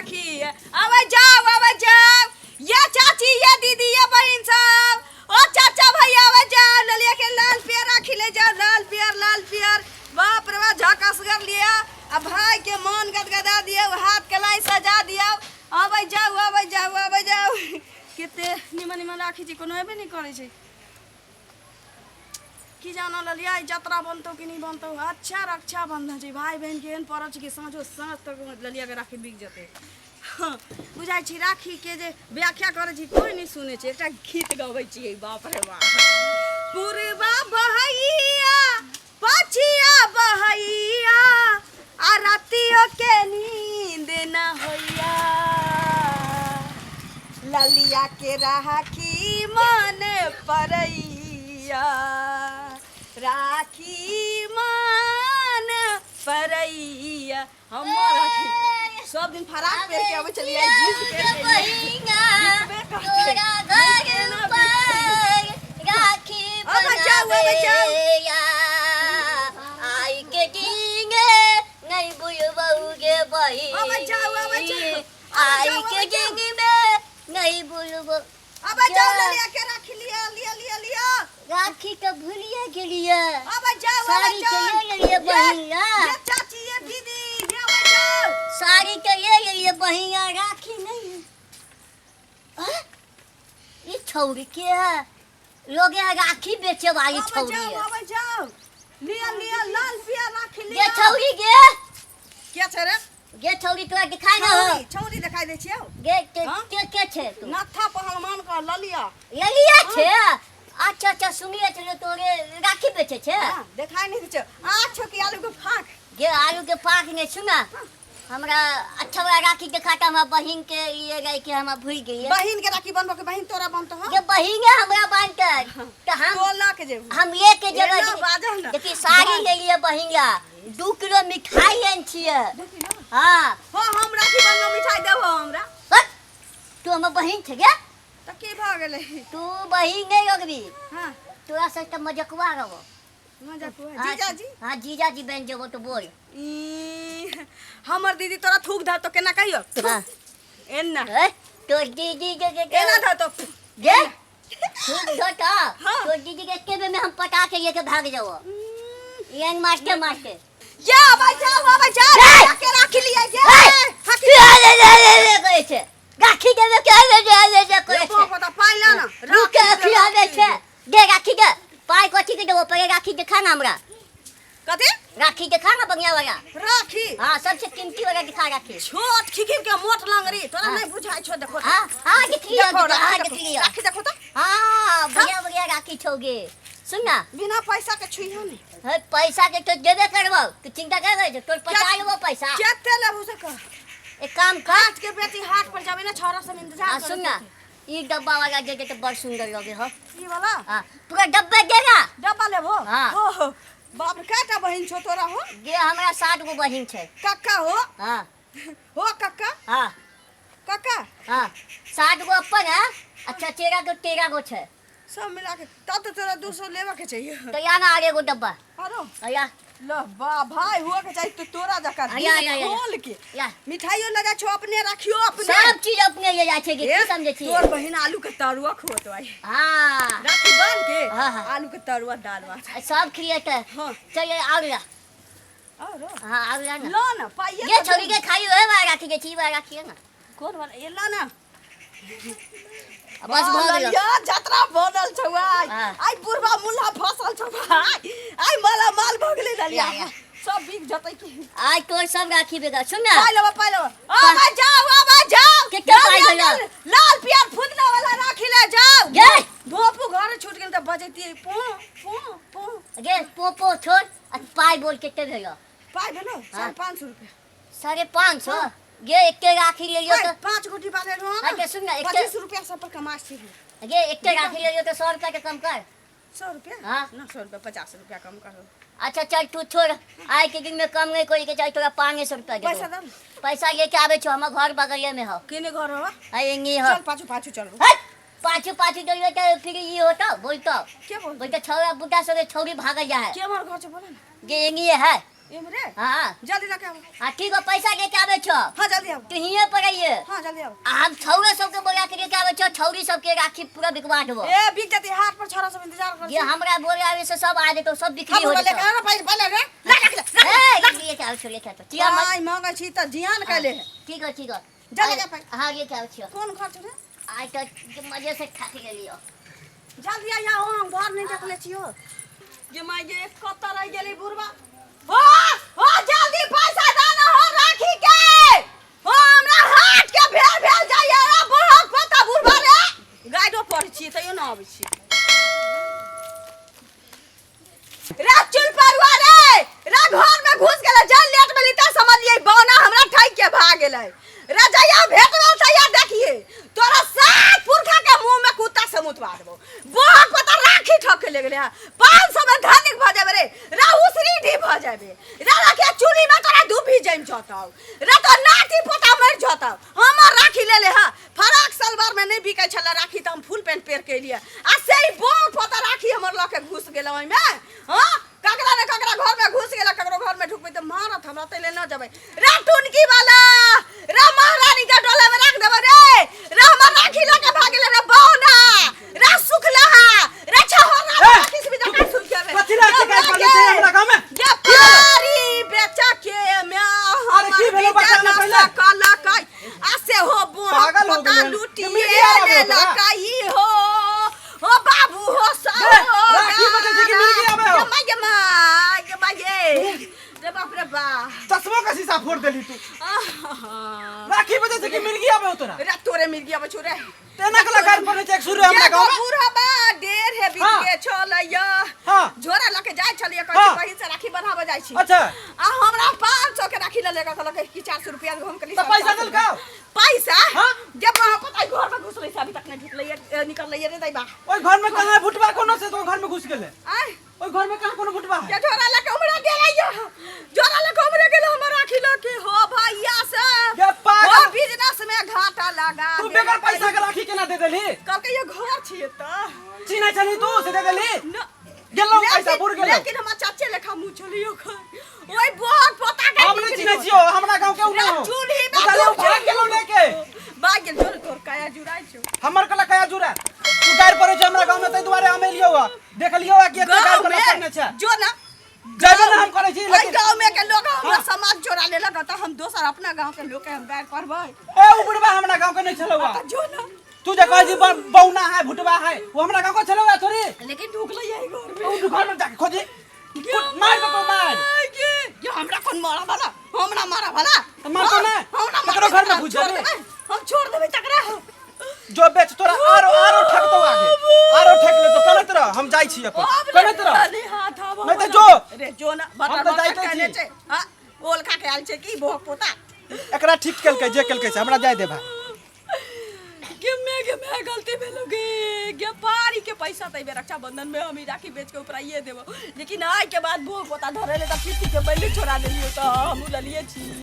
राखी। आबै जाओ, आबै जाओ, ये चाची, ये दीदी, ये बहिन सब, ओ चाचा भैया, आबै जाओ, ललिया के लाल पियर राखी ले जाओ, लाल पियर, लाल पियर। बाप रे बाप, झकसगर लिया आ भाई के मन गदगदा दियो, हाथ के लाई सजा दियो। आबै जाओ, आबै जाओ, आबै जाओ। कते निमन निमन राखी छै, कोनो एबे नहि करै छै। की जानो ललिया, ई जतरा बनतौ कि नहि बनतौ। अच्छा रक्षा बंधन छै, भाई बहन के एहन पर्व छै कि साँझो साँझ तक ललिया के राखी बिक जेतै। हँ, बुझाइ छी राखी के जे व्याख्या करै छी कोइ नहि सुनै छै। एकटा गीत गबै छियै, बाप रे बाप। पुरबा बहैया, पछिया बहैया, आ रातियो के नींद न होइया, ललिया के राखी मन परैया, राखी मन परैया। हमर राखी सब दिन फराक पहिर के अबै छलियै, जींस पहिर के बहिना बिकबे करतै। तोरा घर पर राखी अब जाऊ, अब जाऊ। बनाबेया आई के डींगे नहीं बुलबौगे बहिनी अब जाऊ, अब जाऊ, अब आई जाऊ, के अब जाऊ। डींगे में नहीं बुलबो। अब जाओ, ललिया के राखी लिया, लिया, लिया, लिया। राखी तो भूलिए गेलिए। अब जाओ, अब साड़ी के जाओ। ले लेलिए बहिना। ये चाची, ये दीदी, ये अब जाओ। साड़ी के ले लेलिए बहिना, राखी नहीं है। आ? ई छौरी के है लोग यहाँ राखी बेचे वाली अब छौरी जाओ, है। अब जाओ, लिया, लिया, लाल पिया राखी लिया। गे छौरी गे। के छै रे? गे छौरी तोरा दिखाई ना हो। छौरी, छौरी दिखाई दे छियौ। गे के हाँ? के के छै तू? नत्था पहलवान का ललिया। ललिया छै? अच्छा अच्छा, सुनिए छले तोरे राखी बेचे छै। हाँ, देखाई नहीं दे छौ। आ छौ कि आलू के फाक? गे आलू के फाक नहीं, सुना हमरा अच्छा वाला राखी देखा था हमरा बहिन के लिए रह के हमरा भूल गई। बहिन के राखी बनबो के बहिन तोरा बनतो? हां, जे बहिन है हमरा बांधते तो हम तो ल के जेबू। हम लेके जेबै। एना बाजह ना। देखी साड़ी ले लिए बहिन ला, 2 किलो मिठाई लेने छियै। देखी ना। हाँ। हो, हम राखी बनबो, मिठाई देबो हमरा। हट, तू हमर बहिन छै गे। त की भ गेलै? तू बहिन नहीं लगबी। हां। तोरा से त मजकवा रहबो। मजाक हुआ। हाँ, जीजाजी। हाँ, जीजाजी बन जेबो तो बोल। ई, हमर दीदी तोरा थूक धर तो केना कहियो? हाँ। एना। ए, तोर दीदी के के एना धर तो। गे थूक धर तो। हाँ। तोर दीदी के एके बेर में हम पटा के लेके भाग जाओ यंग मास्टर मास्टर। या भाई जाओ, भाई जाओ। ए! के राखी लिया ये। ए! हकी। ले ले ले ले करे छे राखी देवे के ले ले ले ले करे ये छे। पता पाइ ला ना। रुक के खिलावे छे। दे राखी दे, पाइ कथी के देबो? पहिले राखी देखा ना हमरा। कथी? राखी देखा ना, बढ़िया वाला। राखी? हाँ, सबसे कीमती वाला दिखा राखी। छोट खिखिर के मोट लंगरी तोरा। हाँ। नहीं बुझाइ छो, देखो। हाँ हाँ, देख लियो। देखो। हाँ। राखी। देख देखो। लियो। राखी देखो तो। हाँ, बढ़िया बढ़िया राखी छोगे, सुन ना। बिना पैसा के छुइहो नहीं। हे, पैसा के तो देबे करबो, तू चिंता कर रहे तोर पटा लेबो पैसा। केते लेबू से कह। एक काम कर। हाट के बेटी हाट पर जाबे ना, छोरा सब इंतजार हाँ करे। सुन ना, ई डब्बा वाला दे दे तो बड़ सुंदर लगे हो। ई वाला? हाँ, पूरा डब्बा दे ना। डब्बा लेबो? हाँ। हो हो, बाप रे, केटा बहिन छो तोरा हो? गे हमरा 7 गो बहिन छै। कक्का हो? हाँ। हो कक्का? हाँ। कक्का? हाँ, 7 गो अपन है, अच्छा 13 गो, 13 गो छै। सब मिला के तब तो तोरा 200 लेबा के चाहिए। तो या ना आर एगो डब्बा। आरो? या। ल बा भाई हुआ के चाहिए तो तोरा जका या, या, या, या। खोल के या। मिठाइयो लगा छो अपने, राखियो अपने। सब चीज अपने ले जाइ छै गे, की समझै छी? तोर बहिन आलू के तरुआ खुअतो आई। हाँ। राखी बांध के। हाँ, हाँ। आलू के तरुआ दाल भात सब खिएते। हाँ। चल आर ला। आरो? हाँ, आर ला ना। लो ना पाइए। ये छोरी के खाई ओए वाला राखी के छी वाला राखी ना। कौन वाला? ये ला ना। बस भऽ गेलो। या जतरा बनल छौ आइ। हाँ। आइ बुढ़वा मुल्ला फसल छौ भाइ, आइ माला माल भऽ गेलै ललिया। या, या। सब बिक जतै की। आइ तोर सब राखी बेगा, सुन ना। पाइ लेबो, पाइ लेबो। आबा जाओ, आबा जाओ। केते पाइ लाल, भेलौ? लाल, लाल पियर फुदना वाला राखी ले जाओ। गे। भोपू घर छूट गेल त बजैतियै पू पू पू। गे पो पो छोड़ आ पाइ बोल, केते भेलौ? पाइ भेलौ 550 रुपया। 550? हाँ। गे एके राखी लेलियो पाइ, तऽ 5 गोटी बाले रो। हाँ, के सुन ना, 25 रुपया सब पर कमा छी। गे एके राखी लेलियो तऽ 100 रुपया के कम कर। 100 रुपया? हाँ। ना, 100 रुपया, 50 रुपया कम करो। अच्छा चल तू छोड़, आइ के दिन में कम नहीं करे के चाही, तोरा 500 रुपया दे। पैसा दे। पैसा लेके आबै छौ, हमर घर बगले में हो। केने घर हो? है एंगी हो। चल पाछू पाछू चल। हट, पाछू पाछू चलियो तऽ फिर ई होतो बोलतो। के बोल? बोलतो छौड़ा बुढ़ा सगे छौड़ी भागल जा है। के हमर घर से बोले ना। गे एंगी है। इमरे हाँ। जल्दी लके आबो। हाँ ठीक है, पैसा लेके आवे छो। हाँ जल्दी आबो। तू हिये पर आइए। हाँ जल्दी आबो। आ हम छौरे सबके बोला के लेके आवे छो, छौरी सबके राखी पूरा बिकवा देबो। ए बिक जती, हाथ पर छोरा सब इंतजार कर। ये हमरा बोले आवे से सब आ जेतो, सब बिक्री हम हो लेके जेतो। आना पहिले पहिले रे। ला राखी ला, राखी ए, लेके आवे छो, लेके आवे छो। चिया मत। आई मांगे छी त जियान कैले है। ठीक है ठीक है। जा ले जा पाई। हाँ लेके आवे छो। कोन घर छो रे? आज तो मजे से खा के गेलियो। जल्दी आ हो, हम घर नहीं देखले छियो। गे माय गे कत रह गेली बुढ़वा। हो हो जल्दी पैसा दाना हो राखी के। हो हमरा हाथ के भेल भेल जाइए रे बहुत पता बुढ़वा रे। गाइडो पढ़ छी तैयो न आबै छी। रे चुल परुआ रे, रे घर में घुस गेलै, जल लेट में लीता समझलिए बौना हमरा ठैक के भाग गेलै। रे जइया भेटबो तैया देखिए तोरा सात पुरखा के मुंह में कुत्ता से मुतवा देबो। बहुत पता राखी ठक के ले गेलै। 500 में धनिक भ जेबे रे, रे उसरी ढी भ जेबे रे, राखी चूल्ही में तोरा डूबी जम जतौ रे, तो नाती पोता मर जतौ। हमर राखी ले ले। हा फराक सलवार में नहीं बिकै छलै राखी त हम फुल पैंट पहिर के एलियै आ से ही बहुत पता राखी हमर लऽ के घुस गेलै ओहिमे। हाँ ककरा ने ककरा घर में घुस गेला, ककरो घर में ढुकबै तऽ मारत हमरा, तै ले न जेबै। रे टुनकी वाला रे, महारानी के डोला में राख देबै रे। रे हमर राखी लऽ के भाग गेलै रे बौना रे, सुखलहा रे छहोरा। ए, राखी से भी जका सुख जेबै। कथी लए एते गारि पड़ै छै हमरा गाँव में? जे पारी बेचा के म्या। अरे की भेलौ बच्चा ने पहिले? कलकै आ से हो बोहा पागल हो पोता गेलै। लुटिए ये मिल गया आबै तोरा? लेलकै हो। हो बाबू हो सब। रे, राखी बचै छै कि मिर्गी आबै हो? गे माय गे my गे my गे रे, बाप रे बा। चश्मो के शीशा फोड़ देली तू। आहा। राखी बचै छै कि मिर्गी आबै हो तोरा? रे तोरे मिर्गी आबै छौ रे। तेना कला गारि पड़ै छै एक सुर हमरा जे गाँव में? बूढ़ा बा डेढ़ है बीत हाँ। के छलैया। हाँ। झोरा लके जाइ छलियै, कहै हाँ। छी बहिन से राखी बन्हाबऽ जाइ छी। अच्छा। आ हमरा 500 के राखी लऽ लेगा, कहलक कि 400 रुपया हम कहली। तऽ पैसा देलकौ? पैसा हाँ? जब वहाँ पता घर में घुसलै से अभी तक नहीं ढुकलै निकललै रे दैबा। ओहि घर में कहाँ भुटबा कोनो से तो घर में घुस गेलै? आय ओहि घर में कहाँ कोनो भुटबा है? के झोरा लके उमरा गेलै या, झोरा लके उमरा गेलै हमर राखी लके। हो भैया से गे पागल। हो बिजनेस में घाटा लगा तू देलकै। बगैर पैसा के राखी केना दे देलही? कहलकै ये घर छियै तऽ चिन्है छलही तू से दे देलही? न गेलौ पैसा बुर गेलौ। लेकिन हमर चाचे लेखा मुँह छलियो ओहि बहुत पोता के। हम नहीं चिन्है छियौ, हमरा गाँव के उ ना हो। चूल्ही में उतारे उ भाग गेलौ लेके। भाग गेल। छोड़, तोर काया जुड़ाइ छौ। हमर कला कया जुड़ा? तू गारि पड़ै छै हमरा गाँव में, ताहि दुआरे हम एलियौ हँ, देखलियौ हँ कि एते गारि गाँव कला में पड़ने छै। जो ना जेबे ना हम करै छी ओहि लेकिन गाँव में के लोग हमरा हाँ। समाज चोरा लेलक तऽ हम दोसर अपना गाँव के लोग के हम गारि पढ़बै? ए उ बुढ़बा हमरा गाँव के नहीं छलौ हँ। तऽ जो ना। तू जे कहै छी बौना है भुटबा है, वो हमरा गाँव के छलौ हँ थोड़ी। लेकिन ढुकलै यही घर में। उ घर में जाके खोजी, मार देतौ मार। गे ये हमरा कोन मारा वाला, हमरा मारा वाला। तऽ मारतौ नै? हमरा ककरो मारतै घर में घुस छोड़ जेबही? देबै, हम छोड़ देबै तकरा। जो बेच तोरा आरो आरो ठकतौ, आगे आरो ठक लेतौ। कनैत रह, हम जाइ छी अपन। कनैत रह। नहीं हाथ आबो। नहीं तऽ जो। रे जो ना। हम तऽ जाइते छी। छै हां, ओल खा के आयल छै की भोग पोता। एकरा ठीक केलकै जे केलकै से हमरा जाय दे भाई। गे मैं गलती भेलो गे। गे पारी के पैसा तै रक्षाबंधन में हम ई राखी बेच के उपराइए देबो, लेकिन आइ के बाद भोग पोता धरे ले तऽ पीती के बैले छोड़ा देलियो तऽ हमहूँ ललिए छी।